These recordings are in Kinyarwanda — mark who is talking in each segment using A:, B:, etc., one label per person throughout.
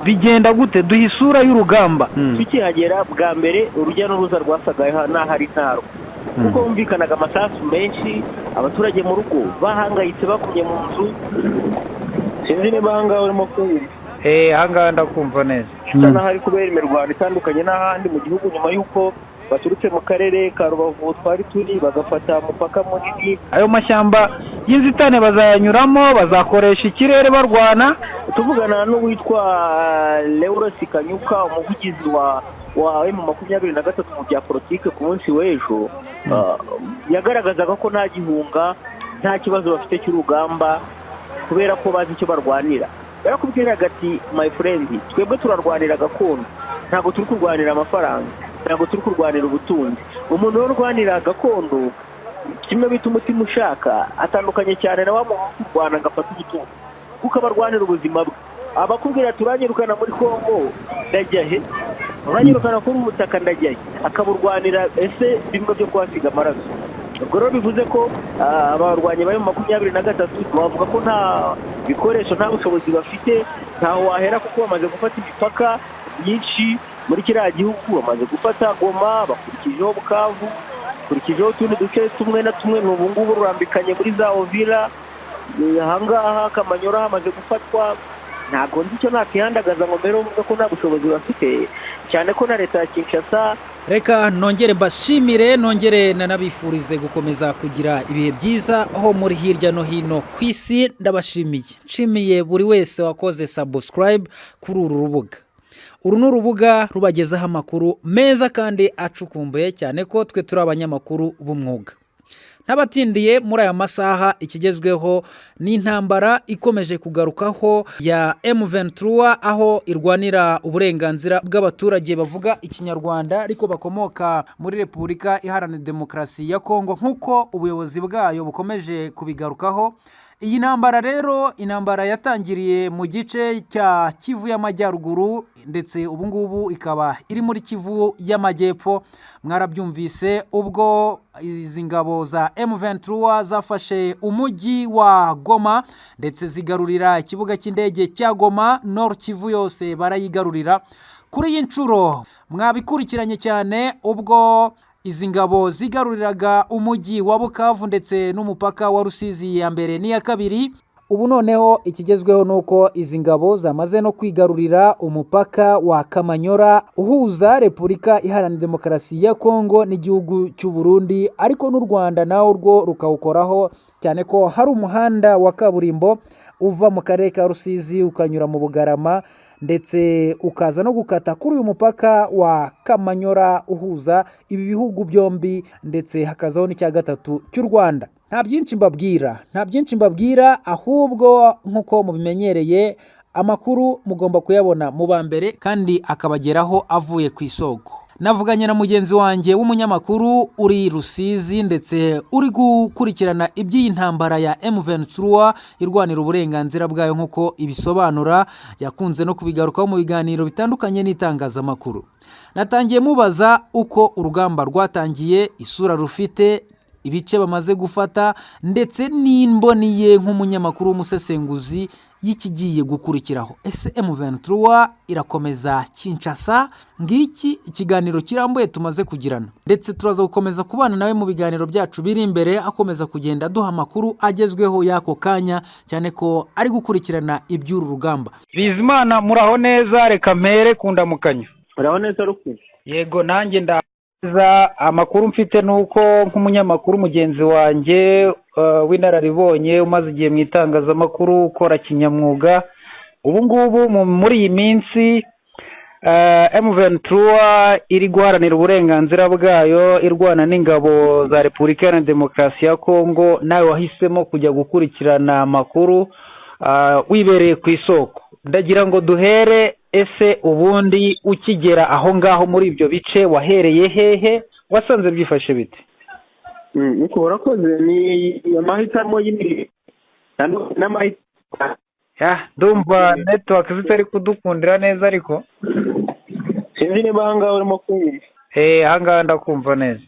A: Bigenda gute? Duha isura y'urugamba.
B: Tukihagera bwa mbere, urujya n'uruza rwasaga n'aho ari ntarwo, kuko humvikanaga amasasu menshi, abaturage mu rugo bahangayitse, bakumye mu nzu. Sinzi niba ahangaha urimo kumva.
A: Ahangaha ndakumva neza.
B: Bisa n'aho hari kubera imirwano itandukanye n'ahandi mu gihugu, nyuma y'uko baturutse mu karere ka Rubavu twari turi, bagafata umupaka munini.
A: Ayo mashyamba y'inzitane bazayanyuramo, bazakoresha ikirere barwana.
B: Tuvugana n'uwitwa Lewis Kanyuka, umuvugizi wa M23 mu bya politike, ku munsi w'ejo yagaragazaga ko nta gihunga, nta kibazo bafite cy'urugamba, kubera ko bazi icyo barwanira. Yarakubwiraga ati: "My friend, twebwe turarwanira gakondo, ntabwo turi kurwanira amafaranga, ntabwo turi kurwanira ubutunzi." Umuntu urwanira gakondo, kimwe bita umutima ushaka, atandukanye cyane na wa muntu urwana agafata ubutunzi, kuko aba arwanira ubuzima bwe. Abakubwira: "Turanyirukana muri Kongo, ndajya he? Uranyirukana kuri ubutaka, ndajya he?" Akaburwanira ese bimwe byo kuhasiga amaraso. Ubwo rero bivuze ko abarwanyi bari mu 23 bavuga ko nta bikoresho, nta bushobozi bafite, ntaho wahera, kuko bamaze gufata imipaka myinshi muri kiriya gihugu. Bamaze gufata Goma, bakurikijeho Bukavu, bakurikijeho utundi duce tumwe na tumwe. Ni ubungubu rurambikanye muri za Uvira, ahangaha Kamanyora hamaze gufatwa. Ntabwo nzi icyo nakihandagaza ngo mbere mvuga ko nta bushobozi bafite, cyane ko na leta ya Kinshasa.
C: Reka nongere mbashimire, nongere nanabifurize gukomeza kugira ibihe byiza aho muri hirya no hino ku isi. Ndabashimiye, nshimiye buri wese wakoze subscribe kuri uru rubuga. Uru ni urubuga rubagezaho amakuru meza kandi acukumbuye, cyane ko twe turi abanyamakuru b'umwuga. Ntabatindiye, muri aya masaha ikigezweho ni intambara ikomeje kugarukaho ya M23, aho irwanira uburenganzira bw'abaturage bavuga Ikinyarwanda ariko bakomoka muri Repubulika Iharanira Demokarasi ya Kongo, nk'uko ubuyobozi bwayo bukomeje kubigarukaho. Iyi ntambara rero, intambara yatangiriye mu gice cya Kivu y'Amajyaruguru, ndetse ubu ngubu ikaba iri muri Kivu y'Amajyepfo. Mwarabyumvise ubwo izi ngabo za M23 zafashe umujyi wa Goma, ndetse zigarurira ikibuga cy'indege cya Goma, Nord Kivu yose barayigarurira. Kuri iyi nshuro mwabikurikiranye cyane ubwo izi ngabo zigaruriraga umujyi wa Bukavu ndetse n'umupaka wa Rusizi ya mbere n'iya kabiri. Ubu noneho ikigezweho ni uko izi ngabo zamaze no kwigarurira umupaka wa Kamanyora uhuza Repubulika Iharanira Demokarasi ya Kongo n'igihugu cy'u Burundi, ariko n'u Rwanda nawo rwo rukawukoraho, cyane ko hari umuhanda wa kaburimbo uva mu karere ka Rusizi ukanyura mu Bugarama, ndetse ukaza no gukata kuri uyu mupaka wa Kamanyora uhuza ibi bihugu byombi, ndetse hakazaho n'icya gatatu cy'u Rwanda. Nta byinshi mbabwira, nta byinshi mbabwira, ahubwo nk'uko mubimenyereye, amakuru mugomba kuyabona mu ba mbere kandi akabageraho avuye ku isoko. Navuganye na mugenzi wanjye w'umunyamakuru uri Rusizi, ndetse uri gukurikirana iby'iyi ntambara ya M23 irwanira uburenganzira bwayo, nk'uko ibisobanura, yakunze no kubigarukaho mu biganiro bitandukanye n'itangazamakuru. Natangiye mubaza uko urugamba rwatangiye, isura rufite, ibice bamaze gufata, ndetse n'imboni ye nk'umunyamakuru w'umusesenguzi y'ikigiye gukurikiraho. Ese M23 irakomeza Kinshasa? Ngiki ikiganiro kirambuye tumaze kugirana, ndetse turaza gukomeza kubana nawe mu biganiro byacu biri imbere, akomeza kugenda aduha amakuru agezweho y'ako kanya, cyane ko ari gukurikirana iby'uru rugamba.
A: Bizimana, muraho neza? Reka mpere ku ndamukanyo.
B: Muraho neza, Rukundo.
A: Yego, nanjye ndaza. Amakuru mfite ni uko nk'umunyamakuru mugenzi wanjye w'inararibonye, umaze igihe mu itangazamakuru, ukora kinyamwuga, ubu ngubu muri iyi minsi M23 iri guharanira uburenganzira bwayo irwana n'ingabo za Repubulika Iharanira Demokarasi ya Kongo, nawe wahisemo kujya gukurikirana amakuru wibereye ku isoko. Ndagira ngo duhere: ese ubundi ukigera aho ngaho muri ibyo bice wahereye hehe? Wasanze byifashe bite?
B: Niko, urakoze. Ni amahitamo y'imirimo n'amahitamo.
A: Ndumva network zitari kudukundira neza, ariko
B: Sinzi niba ahangaha urimo kumva.
A: Ahangaha ndakumva neza.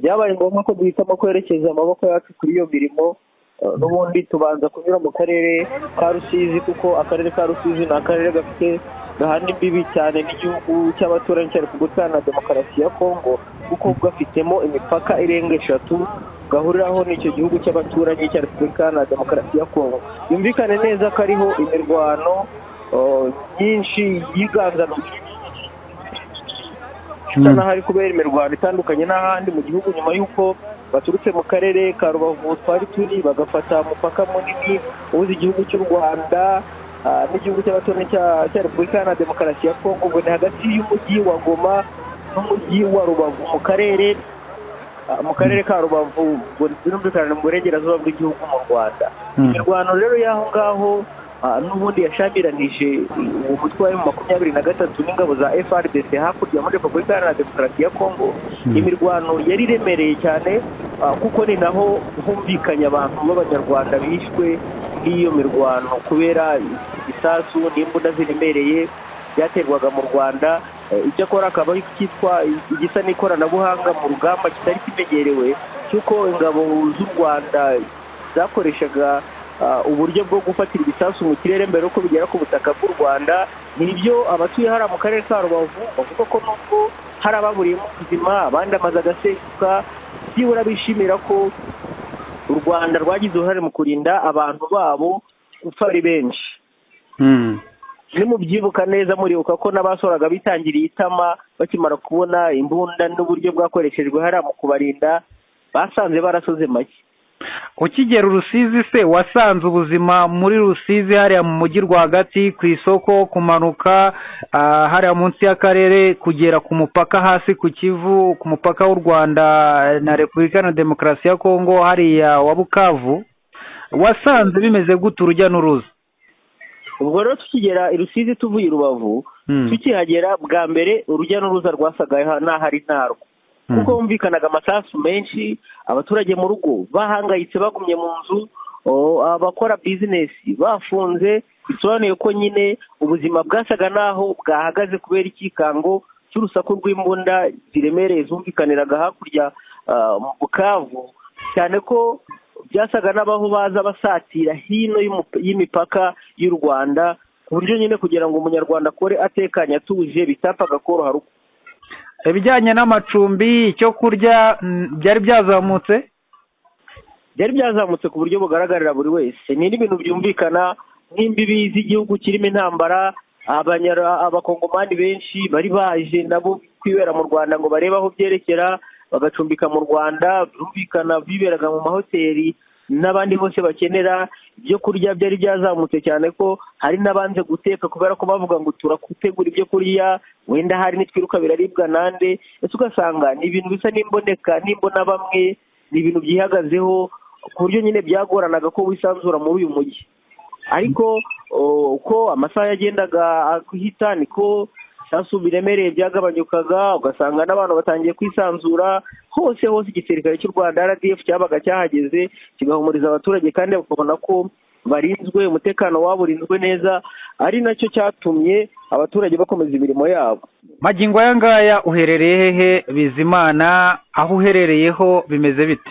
B: Byabaye ngombwa ko duhitamo kwerekeza amaboko yacu kuri iyo mirimo. N'ubundi tubanza kunyura mu karere ka Rusizi, kuko akarere ka Rusizi ni akarere gafite gahana imbibi cyane n'igihugu cy'abaturanyi cya Repubulika Iharanira Demokarasi ya Kongo, kuko gafitemo imipaka irenga 3 gahuriraho n'icyo gihugu cy'abaturanyi cya Repubulika Iharanira Demokarasi ya Kongo. Yumvikane neza ko ariho imirwano myinshi yiganza n'ahari kubera imirwano itandukanye n'ahandi mu gihugu, nyuma y'uko baturutse mu karere ka Rubavu twari turi bagafata umupaka munini uhuza igihugu cy'u Rwanda n'igihugu cy'abaturanyi cya Repubulika Iharanira Demokarasi ya Kongo. Ubwo ni hagati y'umujyi wa Goma n'umujyi wa Rubavu mu karere ka Rubavu, birumvikana mu burengerazuba bw'igihugu mu Rwanda. Imirwano rero y'aho ngaho n'ubundi yashamiranije uwo mutwe wa M23 n'ingabo za FARDC hakurya muri Repubulika Iharanira Demokarasi ya Kongo. Imirwano yari iremereye cyane, kuko ni naho humvikanye abantu b'Abanyarwanda bishwe n'iyo mirwano kubera ibisasu n'imbunda ziremereye byaterwaga mu Rwanda. Icyakora akaba cyitwa igisa n'ikoranabuhanga mu rugamba kitari kimenyerewe, cy'uko ingabo z'u Rwanda zakoreshaga uburyo bwo gufatira ibisasu mu kirere mbere yuko bigera ku butaka bw'u Rwanda. Nibyo abatuye hariya mu karere ka Rubavu bavuga ko nubwo hari ababuriyemo ubuzima, abandi amazu agasenyuka, byibura bishimira ko u Rwanda rwagize uruhare mu kurinda abantu babo gupfa ari benshi. Nimubyibuka neza muribuka ko n'abasoraga bitangiriye itama bakimara kubona imbunda n'uburyo bwakoreshejwe hariya mu kubarinda, basanze barasoze make.
A: Ukigera Rusizi se wasanze ubuzima muri Rusizi hariya mu mujyi rwagati ku isoko, kumanuka hariya munsi y'akarere kugera ku mupaka hasi ku Kivu, ku mupaka w'u Rwanda na Repubulika na Demokarasi ya Kongo hariya wa Bukavu, wasanze bimeze gute urujya n'uruza?
B: Ubwo rero tukigera i Rusizi tuvuye i Rubavu, tukihagera bwa mbere urujya n'uruza rwasaga n'ahari ntarwo, kuko humvikanaga amasasu menshi, abaturage mu rugo bahangayitse bagumye mu nzu, abakora bizinesi bafunze, bisobanuye ko nyine ubuzima bwasaga n'aho bwahagaze kubera ikikango cy'urusaku rw'imbunda ziremereye zumvikaniraga hakurya mu Bukavu, cyane ko byasaga n'abaho baza basatira hino y'imipaka y'u Rwanda, ku buryo nyine kugira ngo umunyarwanda akore atekanye atuje bitapfaga koroha.
A: Ibijyanye n'amacumbi, icyo kurya byari byazamutse?
B: Byari byazamutse ku buryo bugaragarira buri wese. Ni n'ibintu byumvikana nk'imbibi z'igihugu kirimo intambara, abakongomani benshi bari baje nabo kwibera mu Rwanda ngo barebe aho byerekera, bagacumbika mu Rwanda, byumvikana biberaga mu mahoteli n'abandi bose bakenera ibyo kurya. Byari byazamutse cyane ko hari n'abanze guteka kubera ko bavuga ngo turakutegura ibyo kurya, wenda hari nitwiruka biraribwa nande. Ese ugasanga ni ibintu bisa n'imboneka n'imbona bamwe, ni ibintu byihagazeho ku buryo nyine byagoranaga ko wisanzura muri uyu mujyi. Ariko uko amasaha yagendaga ahita niko ibisasu biremereye byagabanyukaga, ugasanga n'abantu batangiye kwisanzura hose hose. Igisirikare cy'u Rwanda RDF cyabaga cyahageze kigahumuriza abaturage kandi bakabona ko barinzwe, umutekano wabo urinzwe neza, ari nacyo cyatumye abaturage bakomeza imirimo yabo.
A: Magingo aya ngaya uherereye hehe Bizimana? Aho uherereyeho bimeze bite?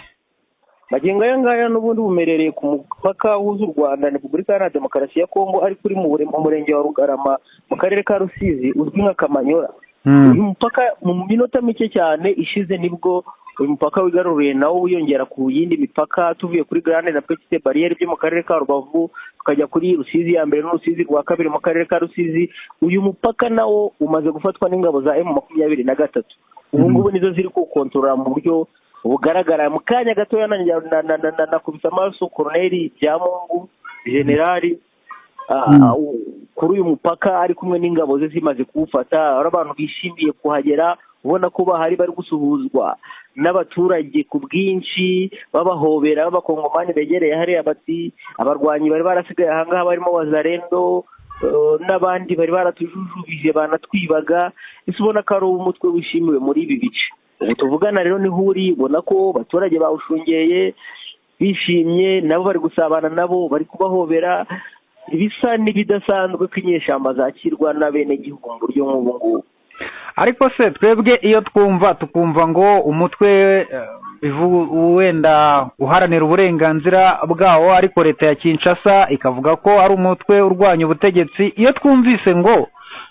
B: Magingo aya ngaya n'ubundi bumerereye ku mupaka w'u Rwanda na Repubulika Iharanira Demokarasi ya Kongo, ariko uri mu murenge wa Rugarama mu karere ka Rusizi uzwi nka Kamanyora. Uyu mupaka mu minota mike cyane ishize nibwo uyu mupaka wigaruriye nawo wiyongera ku yindi mipaka, tuvuye kuri Grande na Petite Barriere byo mu karere ka Rubavu tukajya kuri Rusizi ya mbere n'Rusizi rwa kabiri mu karere ka Rusizi. Uyu mupaka nawo umaze gufatwa n'ingabo za M23. Ubu ngubu nizo ziri kuwukontorora mu buryo bugaragara. Mu kanya gatoya nakubise amaso Colonel Byamungu Generali kuri uyu mupaka ari kumwe n'ingabo ze zimaze kuwufata. Ari abantu bishimiye kuhagera, ubona ko bahari bari gusuhuzwa n'abaturage ku bwinshi, babahobera, b'abakongomani begereye hariya bati abarwanyi bari barasigaye aha ngaha barimo Wazalendo n'abandi bari baratujujubije banatwibaga. Ese ubona ko ari umutwe wishimiwe muri ibi bice. Ubu tuvugana rero niho uri, ubona ko abaturage bawushungeye bishimye, nabo bari gusabana nabo, bari kubahobera, ibisa n'ibidasanzwe ko inyeshyamba zakirwa n'abenegihugu mu buryo nk'ubu ngubu.
A: Ariko se twebwe iyo twumva tukumva ngo umutwe wenda uharanira uburenganzira bwawo, ariko leta ya Kinshasa ikavuga ko ari umutwe urwanya ubutegetsi. Iyo twumvise ngo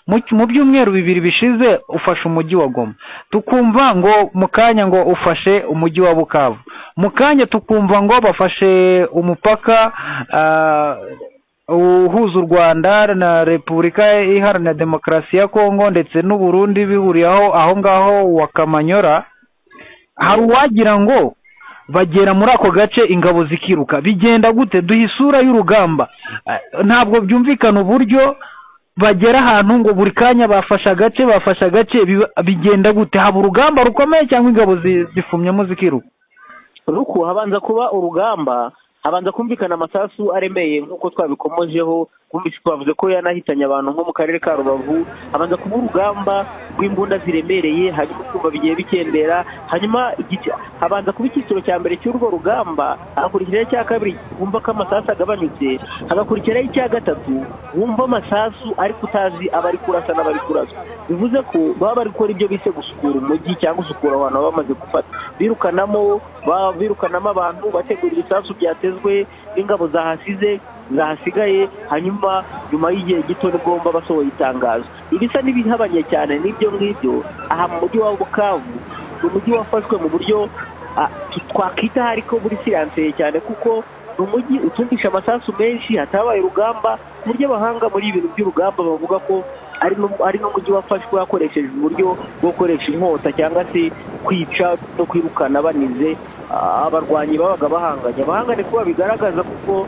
A: mu byumweru bibiri bishize ufashe umujyi wa Goma, tukumva ngo mu kanya ngo ufashe umujyi wa Bukavu, mu kanya tukumva ngo bafashe umupaka uhuza u Rwanda na Repubulika Iharanira Demokarasi ya Kongo ndetse n'u Burundi bihuriyeho aho ngaho wa Kamanyora, hari uwagira ngo bagera muri ako gace ingabo zikiruka. Bigenda gute? Duha isura y'urugamba. Ntabwo byumvikana uburyo bagera ahantu ngo buri kanya bafashe agace, bafashe agace, bigenda gute? Haba urugamba rukomeye cyangwa ingabo zifumyamo zikiruka?
B: Ruku habanza kuba urugamba, habanza kumvikana amasasu aremeye nk'uko twabikomojeho, kumvise twavuze ko yanahitanye abantu nko mu karere ka Rubavu. Habanza kuba urugamba rw'imbunda ziremereye, hanyuma kumva bigiye bikendera, hanyuma habanza kuba icyiciro cya mbere cy'urwo rugamba, hagakurikiraho icya kabiri wumva ko amasasu agabanyutse, hagakurikiraho icya gatatu wumva amasasu ariko utazi abari kurasa n'abari kuraswa. Bivuze ko baba bari gukora ibyo bise gusukura umujyi cyangwa gusukura abantu baba bamaze gufata, birukanamo abantu, bategura ibisasu byatezwe n'ingabo zahasize zahasigaye, hanyuma nyuma y'igihe gito nibwo bumva basohoye itangazo. Ibisa n'ibihabanye cyane n'ibyo ngibyo aha mu mujyi wa Bukavu, ni umujyi wafashwe mu buryo twakwita ariko muri siranse cyane, kuko ni umujyi utumvisha amasasu menshi, hatabaye urugamba, ku buryo abahanga muri ibintu by'urugamba bavuga ko ari n'umujyi wafashwe hakoreshejwe uburyo bwo gukoresha inkota cyangwa se kwica no kwirukana banize abarwanyi babaga bahanganye. Abahangane kuba bigaragaza kuko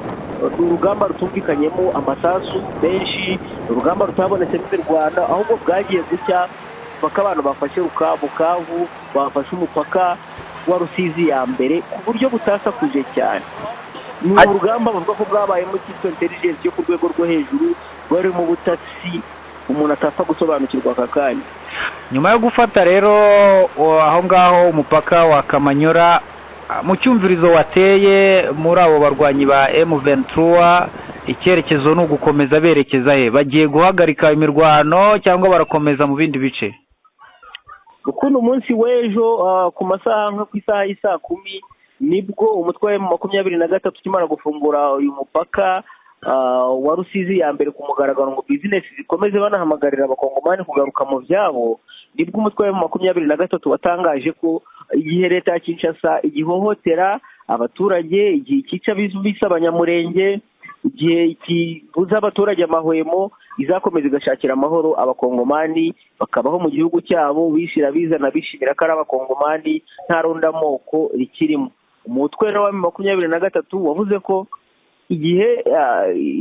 B: ni urugamba rutumvikanyemo amasasu menshi, urugamba rutabonetse mu Rwanda, ahubwo bwagiye gucya paka abantu bafashe Bukavu, bafashe umupaka wa Rusizi ya mbere ku buryo butasakuje cyane. Ni urugamba bavuga ko bwabayemo cyitwa intelligence yo ku rwego rwo hejuru, rwari mu butasi umuntu atapfa gusobanukirwa aka kanya.
A: Nyuma yo gufata rero aho ngaho umupaka wa Kamanyora, mu cyumvirizo wateye muri abo barwanyi ba M23, icyerekezo ni ugukomeza berekeza he? Bagiye guhagarika imirwano cyangwa barakomeza mu bindi bice?
B: Ukuntu umunsi w'ejo ku masaha nko ku isaha y'isaa 10 nibwo umutwe wa M23 ukimara gufungura uyu mupaka wa Rusizi ya mbere ku mugaragaro ngo business zikomeze, banahamagarira abakongomani kugaruka mu byabo, nibwo umutwe wa M23 watangaje ko igihe leta ya Kinshasa igihohotera abaturage, igihe ikica bise abanyamurenge, igihe kibuza abaturage amahwemo, izakomeza igashakira amahoro abakongomani bakabaho mu gihugu cyabo bishira bizana bishimira ko ari abakongomani, nta rondamoko rikirimo. Umutwe wa M23 wavuze ko igihe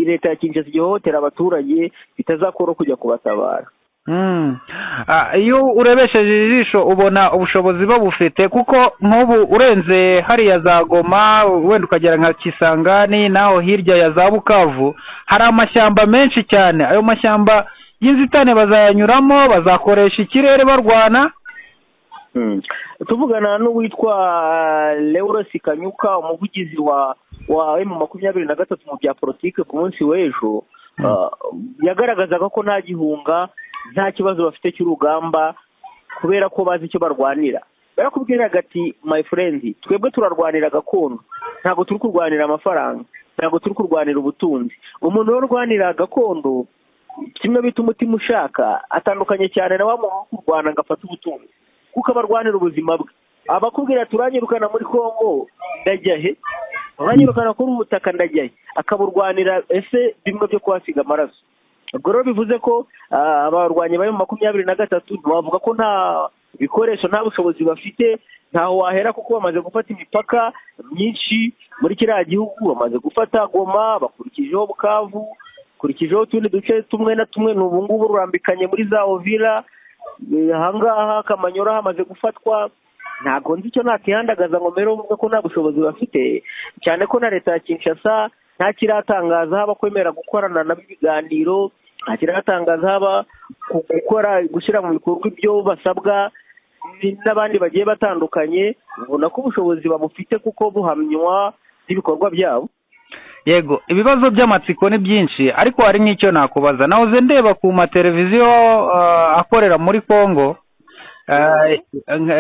B: leta ya Kinshasa igihohotera abaturage bitazakora kujya kubatabara.
A: Iyo urebesheje ijisho ubona ubushobozi babufite, kuko nk'ubu urenze hariya za Goma wenda ukagera nka Kisangani naho hirya ya za Bukavu hari amashyamba menshi cyane. Ayo mashyamba y'inzitane bazayanyuramo, bazakoresha ikirere barwana.
B: Tuvugana n'uwitwa Leuros Kanyuka, umuvugizi wa M23 mu bya politike ku munsi w'ejo, yagaragazaga ko nta gihunga, nta kibazo bafite cy'urugamba kubera ko bazi icyo barwanira. Barakubwiraga ati my friend, twebwe turarwanira gakondo, ntabwo turi kurwanira amafaranga, ntabwo turi kurwanira ubutunzi. Umuntu urwanira gakondo kimwe bita umutima ushaka atandukanye cyane na wa muntu kurwana agafata ubutunzi, kuko abarwanira ubuzima bwe. Abakubwira turanyirukana muri Kongo ndajya he, uranyirukana kuri ubutaka ndajya he, akaburwanira ese bimwe byo kuhasiga amaraso. Ubwo rero bivuze ko abarwanyi bari mu 23 bavuga ko nta bikoresho, nta bushobozi bafite, ntaho wahera kuko bamaze gufata imipaka myinshi muri kiriya gihugu, bamaze gufata Goma, bakurikijeho Bukavu, bakurikijeho utundi duce tumwe na tumwe, n'ubu ngubu rurambikanye muri za Ovira, ahangaha Kamanyora hamaze gufatwa. Ntabwo nzi icyo nakihandagaza ngo mbere uvuga ko nta bushobozi bafite, cyane ko na leta ya Kinshasa nta kiratangaza haba kwemera gukorana nabo ibiganiro, nta kiratangaza haba gukora gushyira mu bikorwa ibyo basabwa n'abandi bagiye batandukanye. Ubona ko ubushobozi babufite kuko buhamywa n'ibikorwa byabo.
A: Yego, ibibazo by'amatsiko ni byinshi, ariko hari nk'icyo nakubaza. Nahoze ndeba ku mateleviziyo akorera muri Kongo,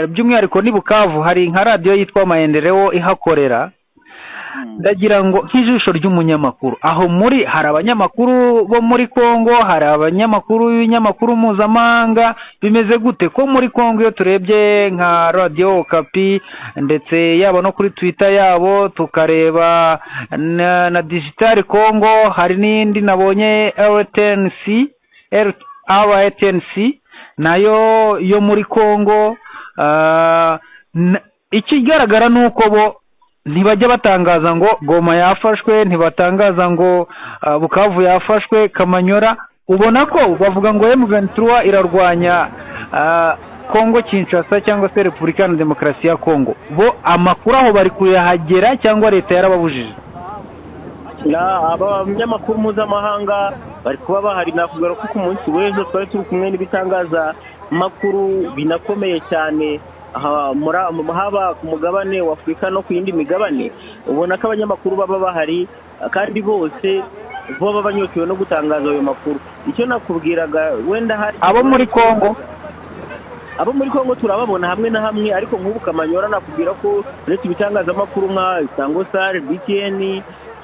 A: By'umwihariko ni Bukavu, hari nka radiyo yitwa Maendeleo ihakorera. Ndagira ngo nk'ijisho ry'umunyamakuru, aho muri hari abanyamakuru bo muri Kongo, hari abanyamakuru b'ibinyamakuru mpuzamahanga, bimeze gute ko muri Kongo iyo turebye nka radiyo Okapi, ndetse yaba no kuri Twitter yabo, tukareba na Digital Congo, hari n'indi nabonye RTNC, RTNC nayo yo muri Kongo. Ikigaragara ni uko bo ntibajya batangaza ngo Goma yafashwe, ntibatangaza ngo Bukavu yafashwe, Kamanyora. Ubona ko bavuga ngo M23 irarwanya Kongo Kinshasa cyangwa se Repubulika ya Demokarasi ya Kongo. Bo amakuru aho bari kuyahagera cyangwa leta yarababujije?
B: Abanyamakuru mpuzamahanga bari kuba bahari. Nakubwira ko ku munsi w'ejo twari turi kumwe n'ibitangazamakuru binakomeye cyane, haba ku mugabane wa Afurika no ku yindi migabane. Ubona ko abanyamakuru baba bahari kandi bose baba banyotewe no gutangaza ayo makuru. Icyo nakubwiraga wenda hari
A: abo muri Kongo,
B: abo muri Kongo turababona hamwe na hamwe, ariko nk'ubu Kamanyora nakubwira ko uretse ibitangazamakuru nka Isango Star, BTN,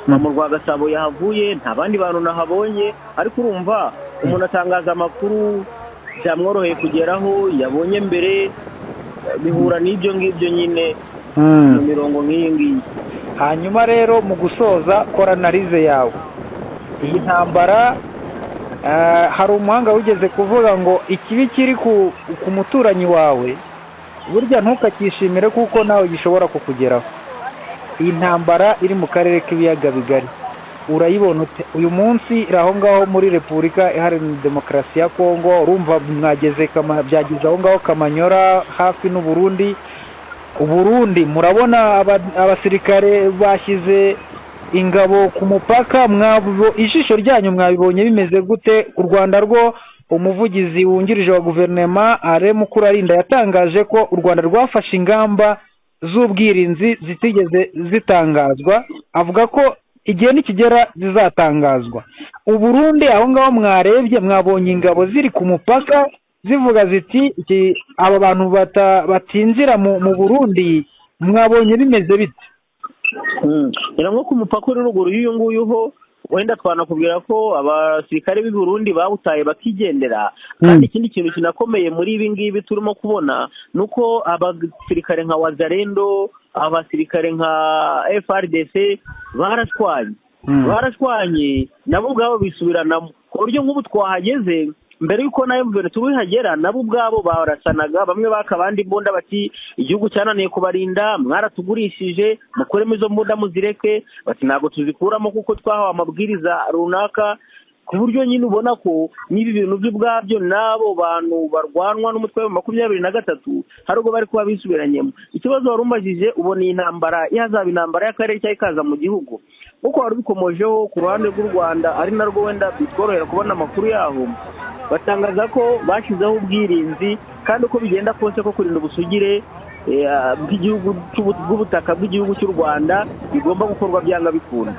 B: mu Rwagasabo yahavuye, nta bandi bantu nahabonye. Ariko urumva umuntu atangaza amakuru byamworoheye kugeraho yabonye mbere, bihura n'ibyo ngibyo nyine mu mirongo nk'iyi ngiyi.
A: Hanyuma rero mu gusoza, kora analize yawe iyi ntambara. Hari umuhanga wigeze kuvuga ngo ikibi kiri ku muturanyi wawe burya ntukakishimire kuko nawe gishobora kukugeraho. Iyi ntambara iri mu karere k'ibiyaga bigari urayibona ute uyu munsi? Iri aho ngaho muri Repubulika Iharanira Demokarasi ya Kongo, urumva mwageze byageze aho ngaho Kamanyora hafi n'Uburundi. Uburundi murabona abasirikare bashyize ingabo ku mupaka, ijisho ryanyu mwabibonye bimeze gute? U Rwanda rwo, umuvugizi wungirije wa guverinoma Alain Mukurarinda yatangaje ko u Rwanda rwafashe ingamba z'ubwirinzi zitigeze zitangazwa, avuga ko igihe nikigera zizatangazwa. Uburundi aho ngaho mwarebye, mwabonye ingabo ziri ku mupaka zivuga ziti aba bantu batinjira mu Burundi, mwabonye bimeze bite?
B: Nko ku mupaka uri ruguru y'uyu nguyu ho wenda twanakubwira ko abasirikare b'i Burundi bawutaye bakigendera. Kandi ikindi kintu kinakomeye muri ibi ngibi turimo kubona ni uko abasirikare nka Wazalendo, abasirikare nka FRDC barashwanye nabo ubwabo bisubiranamo, ku buryo nk'ubu twahageze mbere y'uko na M23 ihagera, nabo ubwabo barasanaga, bamwe baka abandi imbunda bati igihugu cyananiye kubarinda, mwaratugurishije, mukuremo izo mbunda muzireke, bati ntabwo tuzikuramo kuko twahawe amabwiriza runaka. Ku buryo nyine ubona ko n'ibi bintu by'ubwabyo n'abo bantu barwanwa n'umutwe wa 23 hari ubwo bari kuba bisubiranyemo. Ikibazo warumbajije, ubona iyi ntambara yazaba intambara y'akarere cyangwa ikaza mu gihugu, kuko wari ubikomojeho ku ruhande rw'u Rwanda ari narwo wenda bitworohera kubona amakuru yaho. Batangaza ko bashyizeho ubwirinzi kandi uko bigenda kose ko kurinda ubusugire bw'igihugu, bw'ubutaka bw'igihugu cy'u Rwanda bigomba gukorwa byanga bikunda.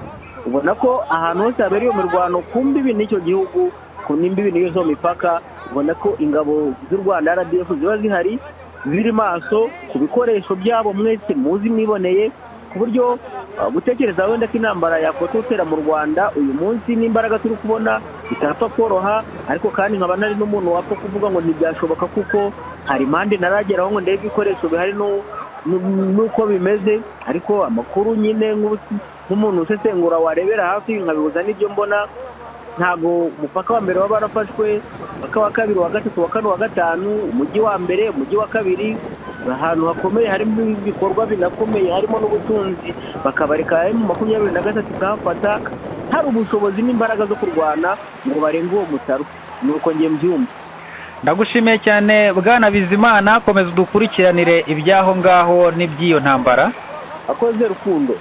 B: Ubona ko ahantu hose habereye imirwano ku mbibi n'icyo gihugu, ku n'imbibi n'iyo zo mipaka, ubona ko ingabo z'u Rwanda RDF ziba zihari ziri maso ku bikoresho byabo mwese muzi mwiboneye, ku buryo gutekereza wenda ko intambara yakototera mu Rwanda uyu munsi n'imbaraga turi kubona bitapfa koroha. Ariko kandi nkaba nari n'umuntu wapfa kuvuga ngo ntibyashoboka kuko hari impande ntarageraho ngo ndebe ibikoresho bihari n'uko bimeze. Ariko amakuru nyine nk'umuntu usesengura warebera hafi nkabihuza n'ibyo mbona, ntabwo umupaka wa mbere waba warafashwe, umupaka wa kabiri, wa gatatu, wa kane, wa gatanu, umujyi wa mbere, umujyi wa kabiri, ahantu hakomeye harimo ibikorwa binakomeye harimo n'ubutunzi, bakabareka M23 ikahafata, hari ubushobozi n'imbaraga zo kurwana ngo barenge uwo mutaro. Nuko ngiye mbyumva.
A: Ndagushimiye cyane Bwana Bizimana, komeza udukurikiranire ibyaho ngaho n'iby'iyo ntambara.
B: Akoze Rukundo.